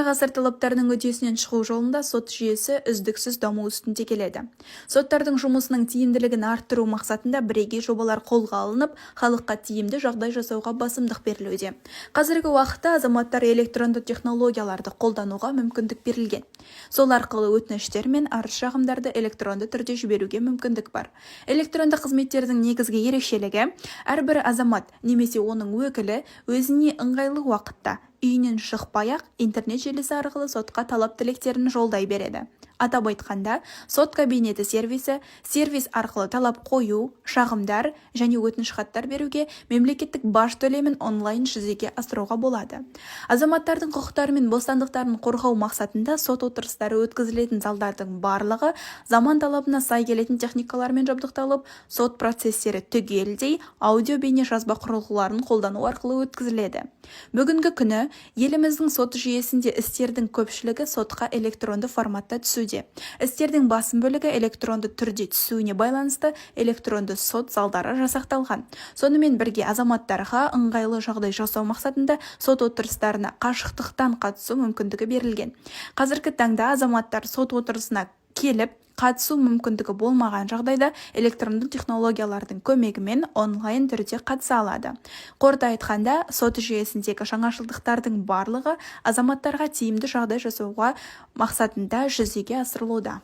Жаңа ғасыр талаптарының үдесінен шығу жолында сот жүйесі үздіксіз даму үстінде келеді. Соттардың жұмысының тиімділігін арттыру мақсатында бірегей жобалар қолға алынып, халыққа тиімді жағдай жасауға басымдық берілуде. Қазіргі уақытта азаматтар электронды технологияларды қолдануға мүмкіндік берілген. Сол арқылы өтініштер мен арыз-шағымдарды электронды түрде жіберуге мүмкіндік бар. Электронды қызметтердің негізгі ерекшелігі, әрбір азамат немесе оның өкілі өзіне ыңғайлы уақытта, үйінен шықпай-ақ интернет желісі арқылы сотқа талап-тілектерін жолдай береді. Атап айтқанда, Сот кабинеті сервисі, сервис арқылы талап қою, шағымдар және өтінішхаттар беруге, мемлекеттік баж төлемін онлайн жүзеге асыруға болады. Азаматтардың құқықтары мен бостандықтарын қорғау мақсатында сот отырыстары өткізілетін залдардың барлығы заман талабына сай келетін техникалармен жабдықталып, сот процестері түгелдей аудио-бейне жазба құрылғыларын қолдану арқылы өткізіледі. Бүгінгі күні еліміздің сот жүйесінде істердің көпшілігі сотқа электронды форматта түсуде. Істердің басым бөлігі электронды түрде түсуіне байланысты электронды сот залдары жасақталған. Сонымен бірге азаматтарға ыңғайлы жағдай жасау мақсатында сот отырыстарына қашықтықтан қатысу мүмкіндігі берілген. Қазіргі таңда азаматтар сот отырысына келіп қатысу мүмкіндігі болмаған жағдайда электронды технологиялардың көмегімен онлайн түрде қатыса алады. Қорыта айтқанда, сот жүйесіндегі жаңашылдықтардың барлығы азаматтарға тиімді жағдай жасауға мақсатында жүзеге асырылуда.